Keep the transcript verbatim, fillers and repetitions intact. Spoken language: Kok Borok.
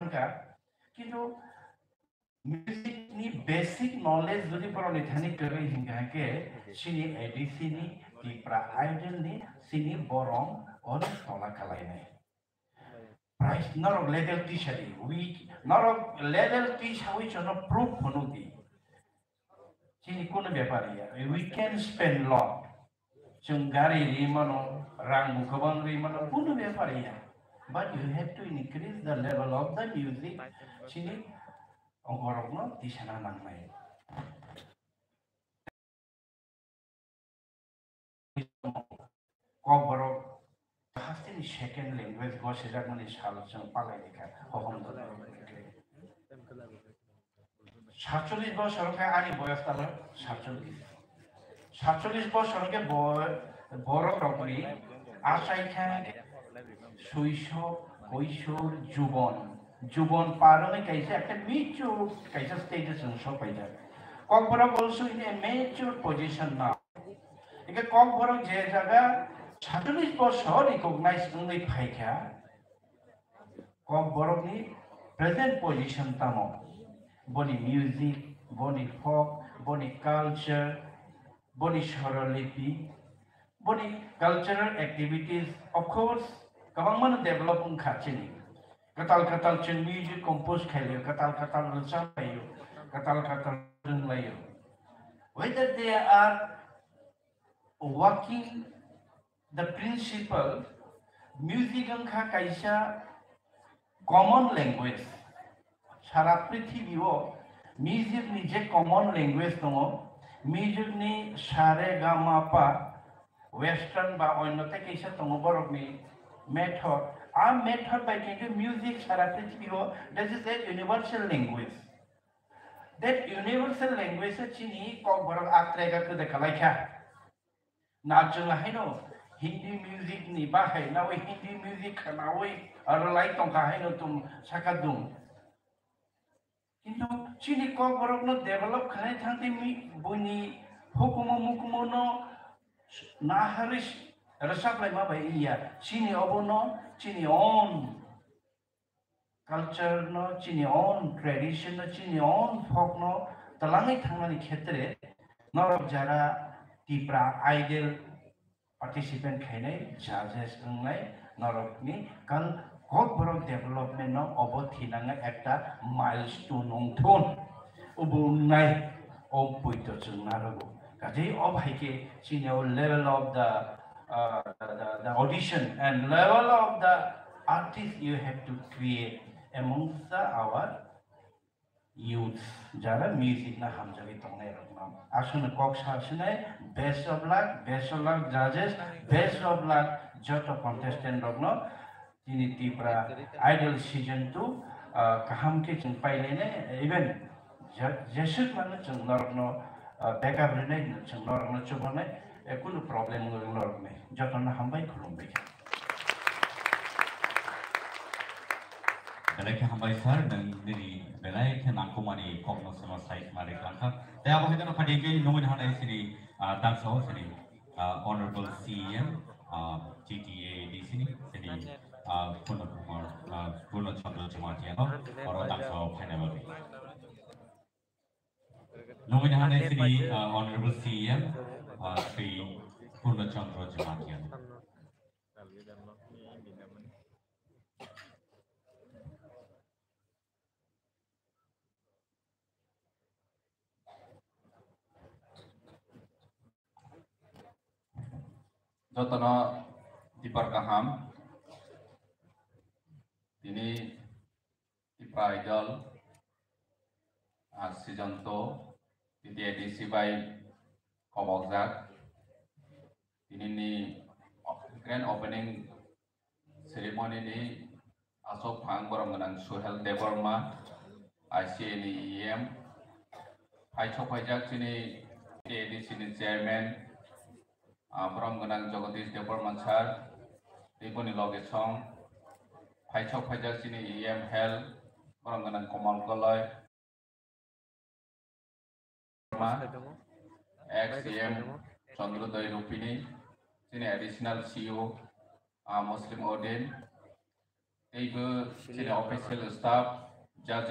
wngkha. Kintu music ni basic knowledge jodi borok ni thani kwrwi hinkha khe, chini A D C ni, Tipra Idol ni, chini borok ono tola kalainai. Price norok level tisa di, we, norok level tisa wi chono proof phunuk di. Chini kunu bepar ya, we can spend lot. Chwng gari ri mano, rang bo kwbang ri mano, kunu bepar ya. But you have to increase the level of the music. Chini ongorokno tisana nangnai. Kokborok hasteni second language go sejakmani sal chwng palai rikha, hohom dolo. Satchollish bosor khe ani boyos talo satchollish. Satchollish bosor khe bo-, borok rokni achai khe suiso, koisor, jubon. Jubon par wngwi kaisa ekta mature kaisa stage o chwng sok paijak. Kokborok also in a mature position now. Hingke kokborok je jaga satchollish bosor recognize wngwi phaikha, kokborokni present position tamo? Boni music, boni folk, boni culture, boni swarolipi, boni cultural activities, of course, kwbangmano develop wngkha chini. Kwtal kwtal chwng music compose khailio, kwtal kwtal rwchap laio, kwtal kwtal rwng laio. Whether they are working the principle, music wngkha kaisa common language. Sara prithibio music ni je common language tongo, music ni sa re ga ma pa, western ba onno tei kaisa tongo borok ni method. A method bai khe music sara prithibio, that is a universal language. That universal language se chini kokborok a track a kwdai kalaikha. Na chwng haino Hindi music ni bahai nawi Hindi music khnawi aro lai tongkha haino tum saka dum. Kintu chini kokborokno develop khlai thangtwi mi-, buini hukumu mukumu no naharwi rwchap laima bai iya. Chini obono chini own culture no, chini own tradition no, chini own folk no twlangwi thangnani khetre norok jara Tipra Idol participant khainai judges wngnai norokni kal kokborok development no obo thinangna ekta milestone wngthun. Obo wngnai o poito chwng narogo. Kaje o hai khe chini o level of the, uh, the, the, the audition and level of the artist you have to create amongst the our youth, jara music na hamjagwi tongnai rok no. Aswkno kok sa sinai, best of luck, best of luck judges, best of luck joto contestant rok no. Tini Tipra Idol season two, ah, kaham khe chwng pailai nai, even je-, jeswk mano chwng norok no, ah, backup rinai, chwng norok no chubanai, eh, kunu problem wng norok nai. Joto no hambai, khulumbai. Belai khe hambai sir, nwng nini belai khe nangkukmani kokno swngno sai mari khlangkha. Tei abo hai kheno phaidi khe nungwi hanai sini, ah, tangsao sini, ah, Honorable C E M, ah, T T A D C ni sini, ah, Purno Kumar, ah, Purno Chandra Jamatia no oro tangsao phaina bagwi. Nungwi hanai sini, ah, Honorable C E M, ah, Shri Purno Chandra Jamatia no. Jotono dipar kaham. Tini Tipra Idol, ah, season two, T T A D C bai kobokjak. Tinini grand opening ceremony ni aswk phang borok gwnang Suhel Debbarma, I C A ni E M, phai sok phaijak chini T T A D C ni chairman, ah, borok gwnang Jagadish Debbarma sir, tei boni loge song phai sok phaijak chini E M Health, borok gwnang Komal Koloi, ex E M Chandrodaya Rupini, chini additional C E O, ah, Muslim Odin, Teibo chini official staff, judges,